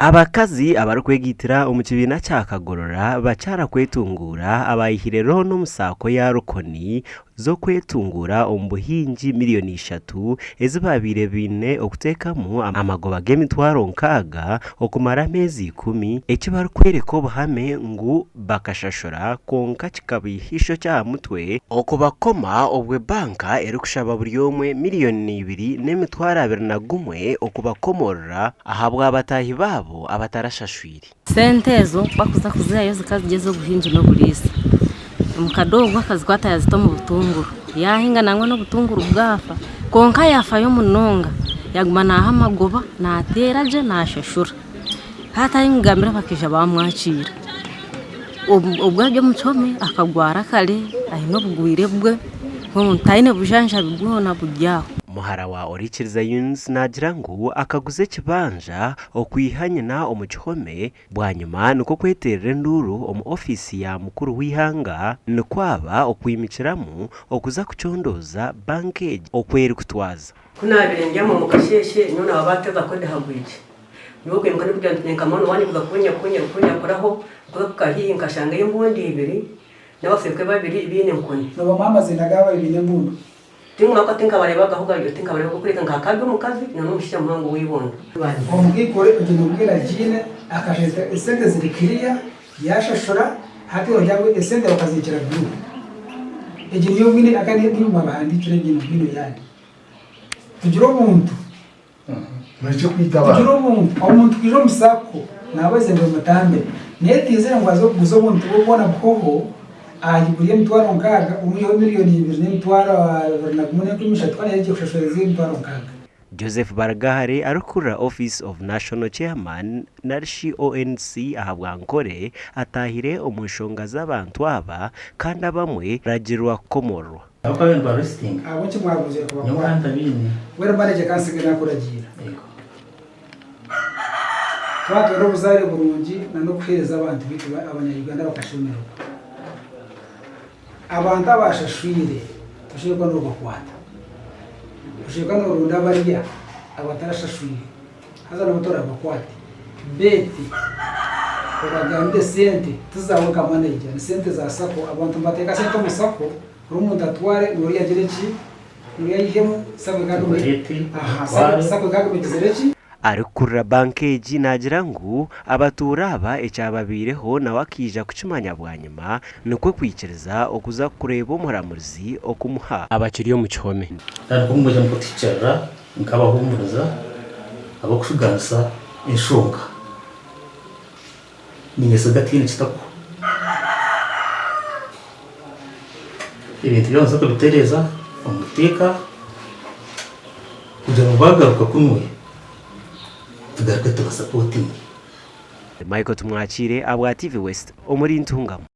Abakazi abarikwegaitira omu kibiina kya Kagorora bakyara kwetunguura abaayihire looni omu saako ya Rukoni z'okwetunguura omu buhingi miriyoni ishatu ezi baabaire baine okuteekamu amagoba g'emitwaro nkaaga okumara ameezi ikumi, eki barikworeka obuhame ngu bakashashura kwonka kikabaiha eishokye aha mutwe okubakoma obwo banka erikushaba buri omwe miriyoni ibiri n'emitwaro 21 okubakomorora ahabwa bataahi baabo abatarashashwire. Sente ezo bakuza kuzihayo zikaba ziri ez'obuhingi n'oburiisa. Omukade ogwo akazikwata yaazita omu butunguru. Yaahinga nangwa n'obutunguru bwafa. Kwonka yaafayo munonga, yaaguma naaha amagoba, naateera gye, naashashura. Hati ahu nkugambira bakaija baamwakiira. Obwo ari omu kihome akagwara kare aine obugwire bwe, taine bujanjabi bwona buri aho. Muhara wa Orikiriza Eunice naagira ngu akaguza ekibanja okwiha nyina omu kihome bwanyima nikwo kweteerera enduuru omu ofiisi ya mukuru w'eihanga nikwo aba okwimukiramu okuza kucondooza banka egi oku erikutwaza. Ku naabaire ndyama omu kasheeshe, nyowe naaba baateba kodi aha bwigi. Nyowe kwimuka ndikugira nti nka mwana waanye kuza kunyakunyakuraho, nkuza kuhika haihi nkashangayo embundu ibiri n'abaserukare babiri baine enkoni. Nobamuha amaziina gaabo ababaire baine embundu? Tinkumanya tinkabareebagaho garyo tinkabareebaga kureka nka hakaba hariyo omukazi na n'omushaija muhango w'eibondo. Omukaikuru ogyo nomubwira Jean akashashura esente ziri clear yashashura hati nogira ngu esente bakazikira blue egyo niyo bwino aka niyo mwabahandikira egyo ni bwino yanyu tugire obuntu Murekye kwita abantu. Tugire obuntu omuntu kwija omu sacco nabaize ngu emutambe naye teizire ngu aze kuguza obuntu bwe bwona buhoho ahiguru y'emitwaro nkaaga omwiheho miriyoni ibiri n'emitwaro 21 n'enkumi ishatu kandi yaija kushashura ezi emitwaro nkaaga. Joseph Barugahare arikukurira Office of National Chairman narishi ONC ahabwa Nkore ataahire omu nshonga z'abantu aba kandi abamwe baragirwa kukomororwa. Ahabw'okuba nibarestinga. Ahabw'enki mwagunzire Nyowe kubakwata? ntabiine. Mbwenu manager kansiga nakuragiira. Yego. Twatwara obuzaare burungi na n'okuheereza abantu baitu abanya Uganda bakashemererwa. Abantu abashashwire toshemereire kuba nobakwata. Oshemereire kuba noronda bariya abatarashashwire haza nabo torabakwate. Beti obagambire sente tizaawe nka manager ni sente za sacco. Abantu nibateeka sente omu sacco buri omuntu atware noriya agire ki noriya ayihemu sacco ekaguma egizire ki. Arikukurira banka egi naagira ngu abatuura aba ekyababaireho nawe akaija kukimanya bwanyima nikwo kwikiriza okuza kureeba omuramurizi okumuha abakiri omu kihome. Kandi ku mwija mukutuhikiirira nk'abahuumuriza ab'okushugaanisa enshonga, niinyesiga tihaine kitakuhwa. Ebintu byona nituza kubitereeza omu buteeka kugira ngu baagaruka kunuya tugaruke tubasapotinge. Michael Tumwakiire ahabwa TV West omuri Ntungamo.